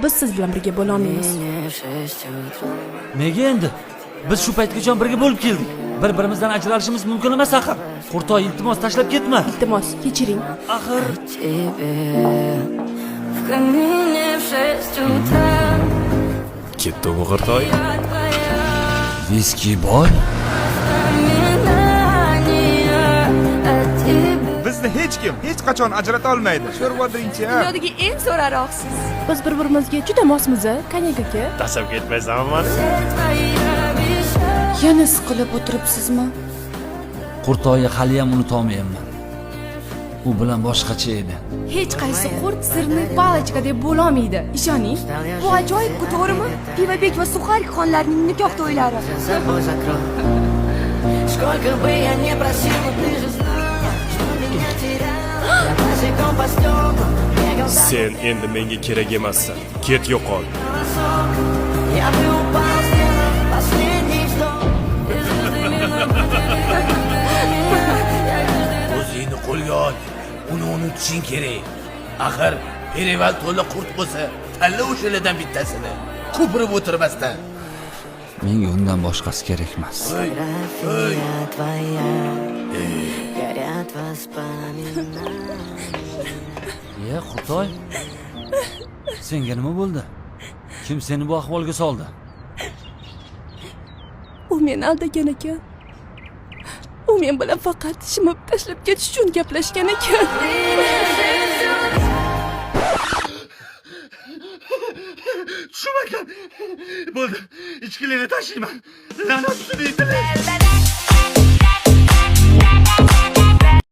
Biz siz bilan birga bo'la olmaymiz. Nega endi? Biz shu paytgacha birga bo'lib keldik. Bir-birimizdan ajralishimiz mumkin emas axir. Qurtoy, iltimos tashlab ketma. Iltimos, kechiring. Axir В камине в 6 утра. Ketdi bu Qurtoy. Viski bor. Воспоминания о тебе. Bizni hech kim hech qachon ajrata olmaydi. Sho'rva dringchi. Dunyodagi eng zo'r aroqsiz. Biz bir-birimizga juda mosmiz, a, konyak aka. Tashlab ketmaysanmi mani? Твои обещания. Yana siqilib o'tiribsizmi? Qurtoyni haliyam unutolmayapman. U bilan boshqacha edi. Hech qaysi qurt сырный палочка deb bo'lolmaydi. Ishoning. Bu ajoyib-ku, to'g'rimi? Pivabek va Suxarik xonlarning nikoh to'ylari. За собой закрой. Сколько бы я не просил, но ты же знала, что меня теряла. Я босиком по стеклам бегал за Sen endi menga kerak emassan. Ket, yo'qol. голосок. Я бы упал, сделав последний вздох. И звезды мимо меня. Я каждый O'zingni qo'lga ol. Uni unutishing kerak. Axir перевал to'la qurt bo'lsa, tanla o'shalardan bittasini. Ko'pirib o'tirmasdan. Menga undan boshqasi kerak emas. Фотография твоя. Горят воспоминания. Iye, Qurtoy. Senga nima bo'ldi? Kim seni bu ahvolga soldi? U meni aldagan ekan. U men bilan faqat shimib tashlab ketish uchun gaplashgan ekan. Tushum ekan. Bo'ldi. Ichkilikni tashlayman. La'nat.